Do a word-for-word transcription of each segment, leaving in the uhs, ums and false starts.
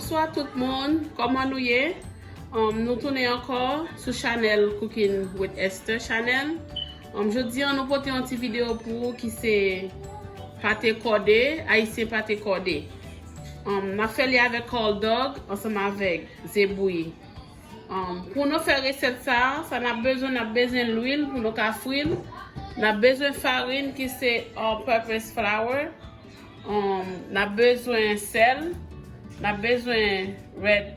Bonswa tout moun, kòman nou ye? Um, nou tounen ankò sou chanèl Cooking with Esther Chanel. Um, jodi an nou pote yon ti videyo pou ou ki se pate kòde, ayisyen pate kòde. Um, n ap fè li avèk hot dog ansanm avèk ze bouyi. Um, pou nou fè resèt sa, sa n ap bezwen, n ap bezwen lwil pou nou ka fri l. N ap bezwen farin ki se all purpose flour. Um, n ap bezwen sèl, n ap bezwen red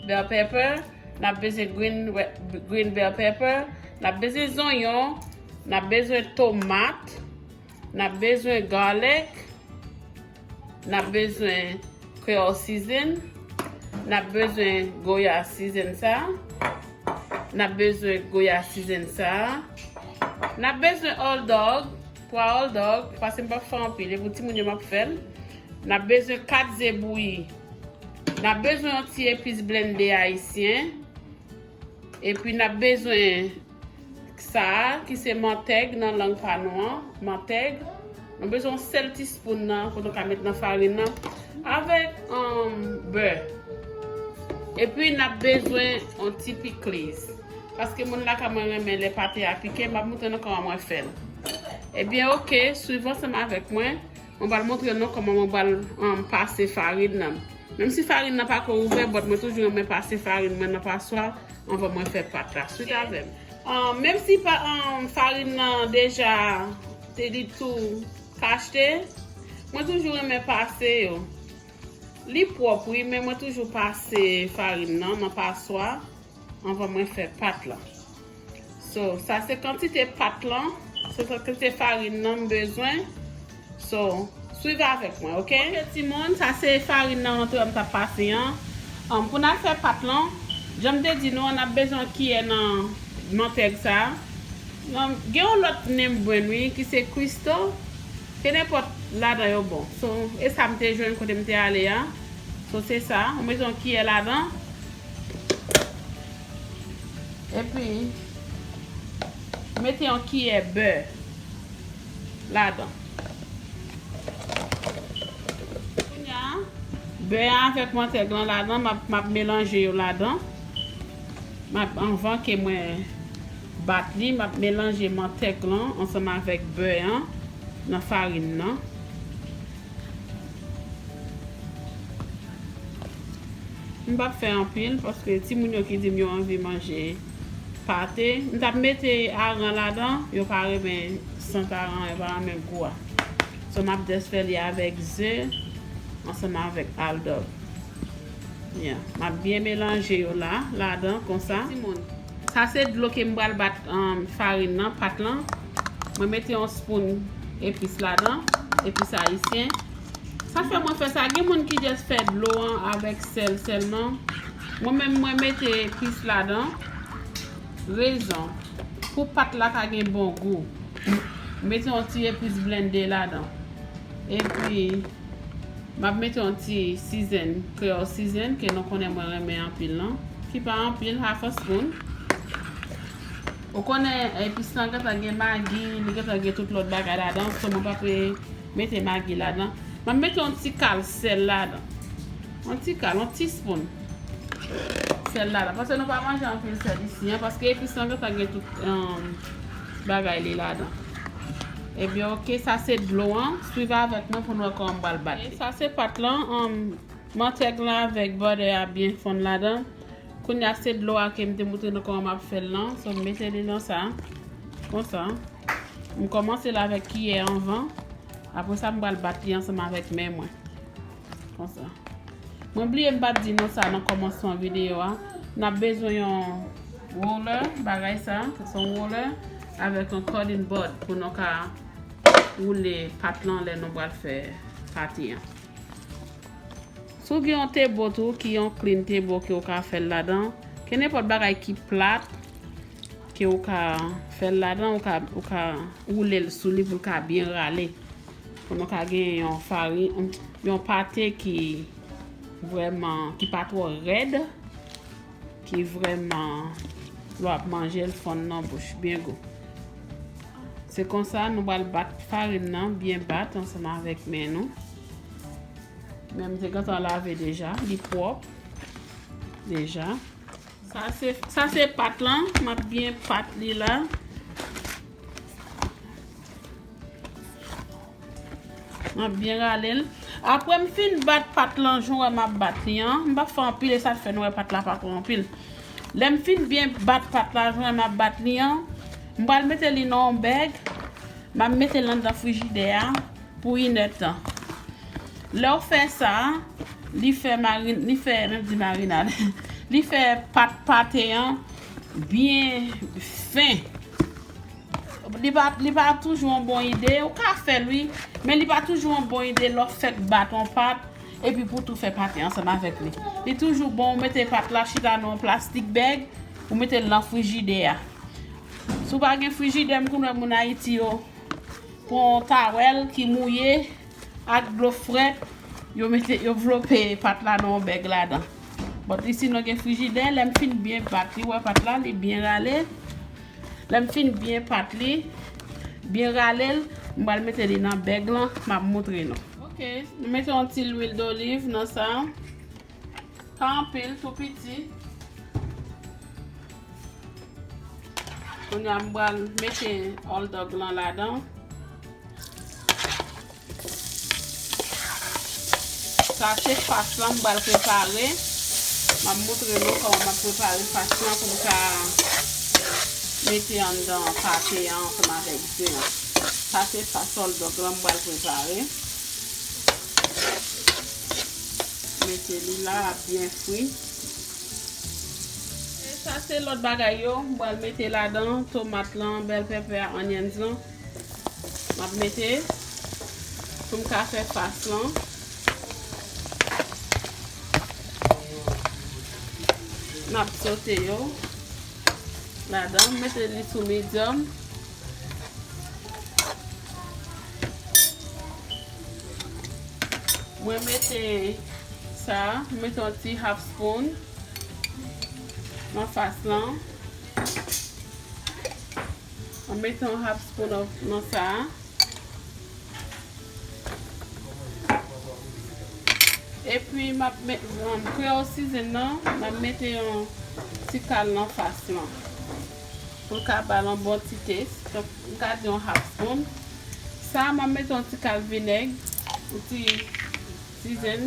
bell pepper, n ap bezwen green, re- green bell pepper, n ap bezwen zonyon, n ap bezwen tomat, n ap bezwen garlic, n ap bezwen Creole season, n ap bezwen Goya season sa, n ap bezwen Goya season sa, n ap bezwen hot dog, twa hot dog, paske m p ap fè anpil, e pou timoun yo m ap fè l. N ap bezwen kat ze bouyi. N ap bezwen yon ti epis blende ayisyen. Epi n ap bezwen sa a, ki se mantèg nan lang pa nou an. Mantèg. Nou bezwen yon sèl ti spoon nan pou nou ka met nan farin nan. Avèk um, bè. Epi n ap bezwen yon ti pikliz. Paske moun lakay mwen renmen lè pate a pike, m ap montre nou kòman mwen fè l. Ebyen, oke, swiv ansanm avèk mwen. Mwen pral montre nou kòman mwen pral um, pase farin nan. Menm si farin nan pako ouvè, but mwen toujou renmen pase farin mwen nan paswa anvan mwen fè pat la. Swiv avè m. Um, menm si pa, um, farin nan deja te li tou kachte, mwen toujou renmen pase yo. Li pwòp wi, men mwen toujou pase farin nan nan paswa anvan mwen fè pat la. So, sa se kantite pat lan, se kantite farin nan m bezwen. So, swiv avèk mwen, oke? Oke, timoun, sa se farin nan antre m t ap pase an. Um, pou n al fè pat lan, jan m te di nou an, n ap bezwen yon kiyè nan mantèg sa a. Nan, gen yon lòt name brand wi, ki se Cristo. Kenenpòt ladan yo bon. So, e sa m te jwenn kote m te ale a. So, se sa. Ou mete yon kiyè ladan. Epi, mete yon kiyè bè ladan. Kounye a, bè a avèk mantèg lan ladan, m ap, m ap melanje yo ladan. M ap, anvan ke mwen bat li, m ap melanje mantèg lan ansanm avèk bè an nan farin nan. M p ap fè anpil, paske timoun yo ki di m yo anvi manje pate. M t ap mete aran ladan, yo pa renmen sant aran, yo pa renmen gou a. So, m ap just fè li avèk ze, ansanm avèk hot dog. Yeah. M ap byen melanje yo la, ladan, konsa. Timoun, sa se dlo ke m pral bat, um, farin nan, pat lan. Mwen mete yon spoon epis ladan, epis ayisyen. Sa fè mwen fè sa. Gen moun ki just fè dlo an avèk sèl sèlman. Mwen menm, mwen mete epis ladan. Rezon, pou pat la ka gen bon gou. Mete yon ti epis blende ladan. Epi, m ap mete yon ti season, Creole season, ke nou konnen mwen renmen anpil lan. Ki pa anpil, half a spoon. Ou konnen epis lan gentan gen magi, li gentan gen tout lòt bagay ladan, so mwen p ap mete magi ladan. M ap mete yon ti kal sèl ladan. Yon ti kal, yon ti spoon sèl ladan. Paske nou pa manje anpil sèl isi an, paske epis lan gentan gen tout, um, bagay li ladan. Ebyen, oke, sa se dlo an. Swiv avèk mwen pou nou wè kòman m pral bat li. Sa se pat lan, um, mantèg lan avèk butter a byen fonn ladan. Kounye a se dlo a ke m te montre nou kòman m ap fè l lan. So, m mete li nan sa. Konsa. M kòmanse l avèk kiyè anvan. Apre sa, m pral bat li ansanm avèk men mwen. Konsa. Mwen bliye m pa t di nou sa nan kòmansman videyo a. N ap bezwen yon roller, bagay sa, se yon roller, avèk yon cutting board pou nou ka woule pat lan lè nou pral fè pate an. Si w gen yon tebo tou, ki yon clean tebo ke w ka fè l ladan, kenenpòt bagay ki plat, ke w ka fè l ladan, ou ka, ou ka woule l sou li pou l ka byen rale. Pou nou ka gen yon fari, yon, yon pate ki vrèman, ki pa twò rèd, ki vrèman, lè w ap manje l, fonn nan bouch, byen gou. Se konsa, nou pral bat farin nan, byen bat ansanm avèk men nou. Men m te gentan lave deja, li pwòp deja. Sa se, sa se pat lan, m ap byen pat li la. M ap byen rale l. Apre m fin bat pat lan, jan w wè m ap bat li an, m p ap fè anpil, e sa k fè nou wè pat la pa twò anpil. Lè m fin byen bat pat la, jan w wè m ap bat li an, m pral mete li nan yon bèg, m ap mete l anndan frijidè a pou inèdtan. Lè w fè sa, li fè marin, li fè, menm di marinad, li fè pat pate an byen fen. Li pa, li pa toujou yon bon ide, ou ka fè l wi, men li pa toujou yon bon ide lè w fèk bat yon pat, epi pou tou fè pate ansanm avèk li. Li toujou bon ou mete pat la chita nan yon plastik bèg, ou mete l nan frijidè a. Si w pa gen frijidè, m konn wè moun Ayiti yo pran yon tawèl ki mouye, ak dlo frèt, yo mete, yo vlope pat la nan yon bèg ladan. But isi nou gen frijidè, lè m fin byen bat li, wè pat la, li byen rale. Lè m fin byen pat li, byen rale l, m pral mete li nan bèg lan, m ap moutre nou. Ok, nou mete yon ti lwil doliv nan sa. Pa anpil, tou piti. Kounye a m pral mete hot dog lan ladan. Sa se fas lan m pral prepare. M ap moutre nou kòman m ap prepare fas lan pou m ka mete anndan pate an ansanm avèk ze an. Sa se fas hot dog lan m pral prepare. Mete li la, ap byen fri. E sa se lòt bagay yo, m pral mete ladan tomat lan, bèl pèpè a, onions lan. M ap mete pou m ka fè fas lan. M ap sote yo ladan, m mete li sou medium. Mwen mete sa, mwen mete yon ti half spoon nan fas lan. Mwen mete yon half spoon of, nan sa. Epi m ap met, um, Creole season nan, m ap mete yon ti kal nan fas lan. Pou l ka ba l yon bon ti taste. Donk, m ka di yon half spoon. Sa, m ap mete yon ti kal vinèg, yon ti season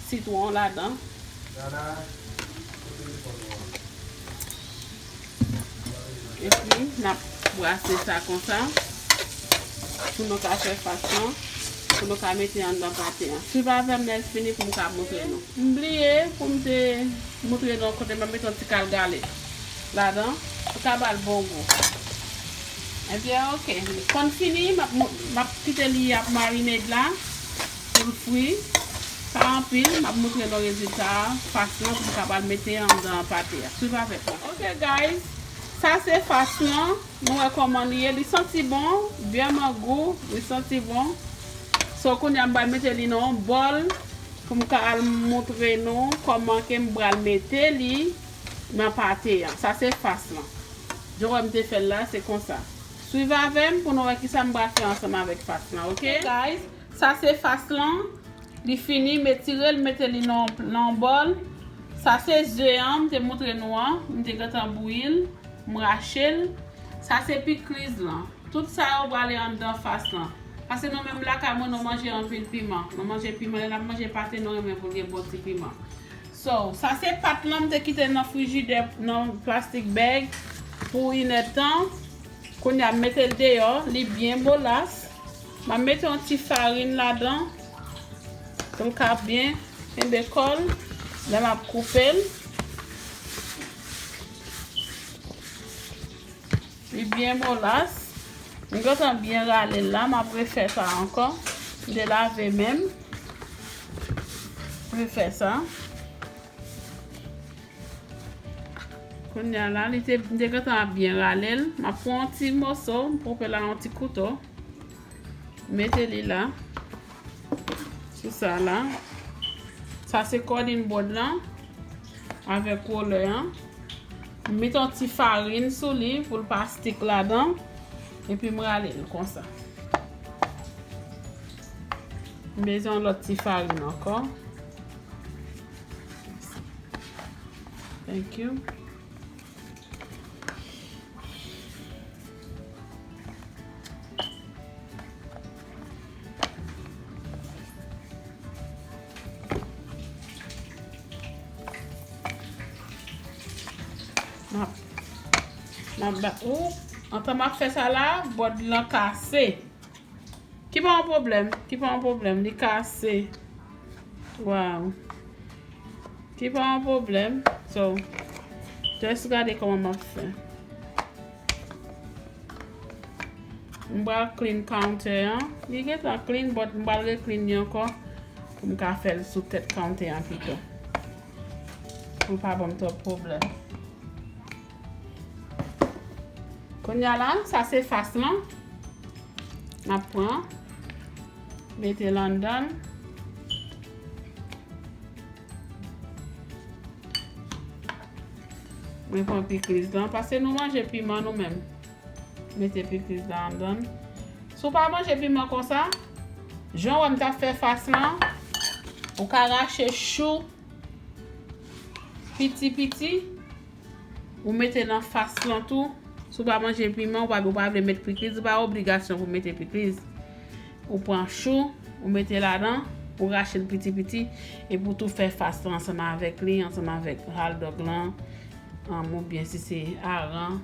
sitwon ladan. Epi, n ap brase sa konsa. Pou nou ka fè fas lan. Pou nou ka mete anndan pate an. Swiv avè m lè l fini pou m ka moutre nou. M bliye pou m te moutre nou kote m ap mete yon ti kal galik ladan. Pou ka ba l bon gou. Ebyen, ok. Konn fini, m ap, m ap kite li ap marine la. Pou l fri. Pa anpil, m ap moutre nou rezilta a, fas lan pou m kapab mete anndan pate a. Swiv avèk mwen. Ok, guys, sa se fas lan. Nou wè kòman li ye. Li santi bon, vrèman gou, li santi bon. So, kounye a m pral mete li nan yon bòl pou m ka al moutre nou kòman ke m pral mete li nan pate a. Sa se fas lan. Jan w wè m te fè l la, se konsa. Swiv avè m pou nou wè kisa m pral fè ansanm avèk fas lan, ok? Guys, sa se fas lan. Li fini, m etire l, mete li nan, nan yon bòl. Sa se ze an, m te moutre nou an, m te gentan bouyi l, m rache l. Sa se pikliz lan. Tout sa yo prale anndan fas lan. Paske nou menm lakay mwen, nou manje anpil piman. Nou manje piman, lè n ap manje pate, nou renmen pou l gen bon ti piman. So, sa se pat lan m te kite nan frijidè, nan plastik bag pou inèdtan. Kounye a, m mete l deyò, li byen molas. M ap mete yon ti farin ladan pou l ka byen kenbe kò l lè m ap koupe l. Li byen molas. M gentan byen rale l la, m ap refè sa ankò. M te lave men m. Refè sa. Kounye a la, li te, m te gentan ap byen rale l. M ap pran yon ti moso, m koupe l ak yon ti kouto. Mete li la. Sou sa la. Sa se cutting board lan. Avèk roller an. M mete yon ti farin sou li pou l pa stick ladan. Epi m rale l konsa. M bezwen yon lòt ti farin ankò. Thank you. M ap, m ap ba, ou, antan m ap fè sa la, bòd lan kase. Ki pa yon pwoblèm, ki pa yon pwoblèm, li kase. Wow. Ki pa yon pwoblèm. So, just gade kòman m ap fè. M pral clean counter an. Li gentan clean, but m pral re-clean li ankò pou m ka fè l sou tèt counter an pito. Pou l pa ban m twòp pwoblèm. Kounye a la, sa se fas lan. N ap pran, mete l anndan l. Mwen pran pikliz lan, paske nou manje piman nou menm. Mete pikliz lan anndan l. Si w pa manje piman konsa, jan w wè m t ap fè fas lan, ou ka rache chou piti piti, ou mete nan fas lan tou. Si w pa manje piman, ou pa, ou pa vle met pikliz, ou pa obligasyon pou mete pikliz. Ou pran chou, ou mete ladan, ou rache l piti piti, epi ou tou fè fas lan ansanm avèk li, ansanm avèk hot dog lan, um, oubyen si se aran,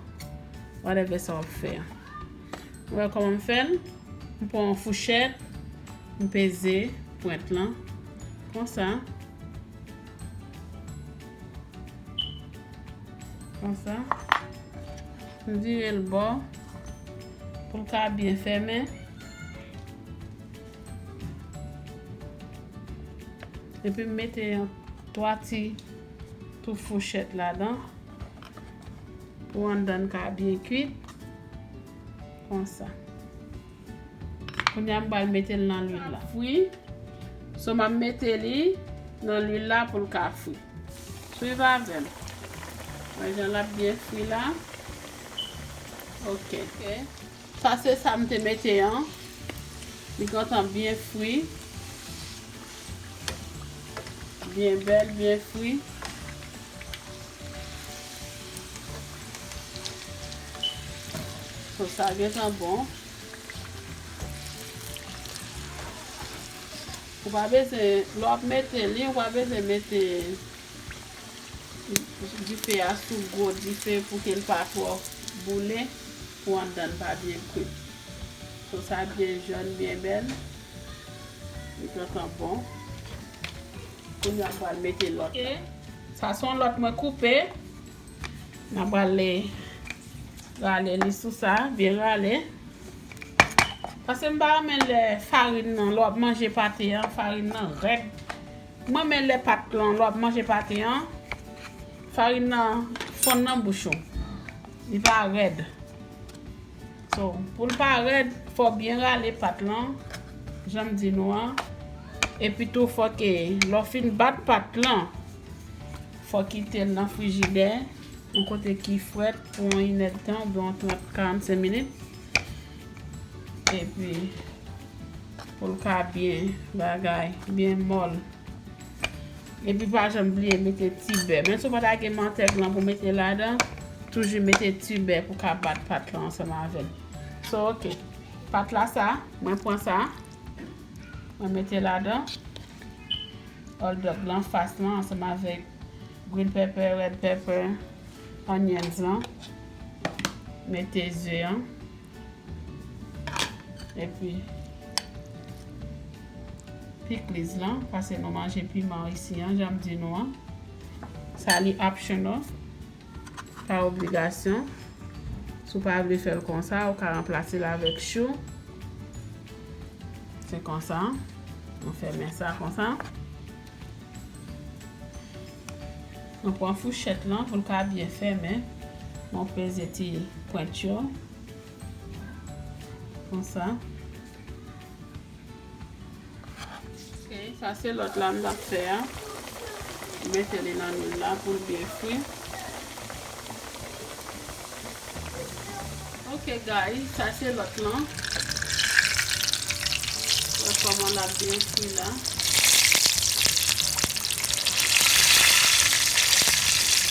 whatever sa w ap fè. Ou wè kòman m fè l? M pran yon fouchèt, m peze pwent lan, konsa. Konsa. M vire l bò pou l ka byen fèmen. Epi m mete yon twa ti tou fouchèt ladan pou anndan l ka byen kuit. Konsa. Kounye a m pral mete l nan lwil la. Fri. So, m ap mete li nan lwil la pou l ka fri. Swiv avè m. Wè jan l ap byen fri la. Ok. Ok. Sa se sa m te mete an. Li gentan byen fri. Byen bèl, byen fri. So, sa gentan bon. Ou pa bezwen, lè w ap mete li, ou pa bezwen mete dife a sou gwo dife pou ke l pa twò boule, pou anndan l pa byen kwit. So, sa byen jòn, byen bèl. Li gentan bon. Kounye a m pral mete lòt la. Ok. Sa se yon lòt mwen koupe. N a pral rale li sou sa, byen rale. Paske m pa renmen lè farin nan, lè w ap manje pate an, farin nan rèd. Mwen renmen lè pat lan, lè w ap manje pate an, farin nan fonn nan bouch ou. Li pa rèd. So, pou l pa rèd, fò w byen rale pat lan, jan m di nou an. Epi tou, fò ke, lè w fin bat pat lan, fò w kite l nan frijidè, yon kote ki frèt pou yon inèdtan, oubyen yon trant, karannsenk minit. Epi, pou l ka byen bagay, byen mòl. Epi pa janm bliye mete ti bè. Menm si w pa ta gen mantèg lan pou mete ladan, toujou mete ti bè pou ka bat pat lan ansanm avè l. So, ok. Pat la sa, mwen pran sa. Mwen mete ladan. Hot dog lan, fas lan, ansanm avèk green pepper, red pepper, onions lan. Mete ze an. Epi, pikliz lan, paske nou manje piman isi an, jan m di nou an. Sa li optional, pa obligasyon. Si w pa vle fè l konsa, ou ka ranplase l avèk chou. Se konsa. Nou fèmen sa konsa. Nou pran fouchèt lan pou l ka byen fèmen. Nou peze ti pwent yo. Konsa. Ok, sa se lòt la m t ap fè a. Mete li nan lwil la pou l byen fri. Ok, guys, sa se lòt lan. Lòt Kòman l ap byen fri la.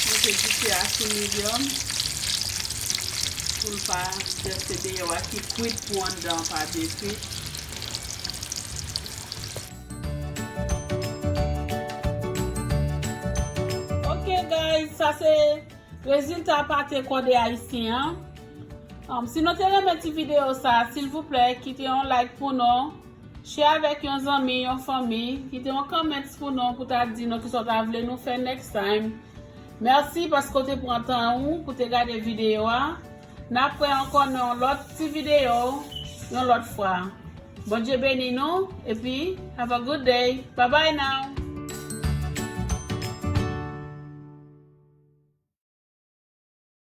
Mete dife a sou medium pou l pa, just se deyò a ki kwit pou anndan an pa byen kwit. Ok guys, sa se rezilta pate kòde ayisyen an. Um, si nou te renmen ti videyo sa, silvouplè, kite yon like pou nou, share avèk yon zanmi, yon fanmi, kite yon comments pou nou, pou ta di nou kisa w ta vle nou fè next time. Mèsi paske w te pran tan ou pou te gade videyo a. N ap wè ankò nan yon lòt ti videyo, yon lòt fwa. Bondye beni nou, epi have a good day. Bye bye now.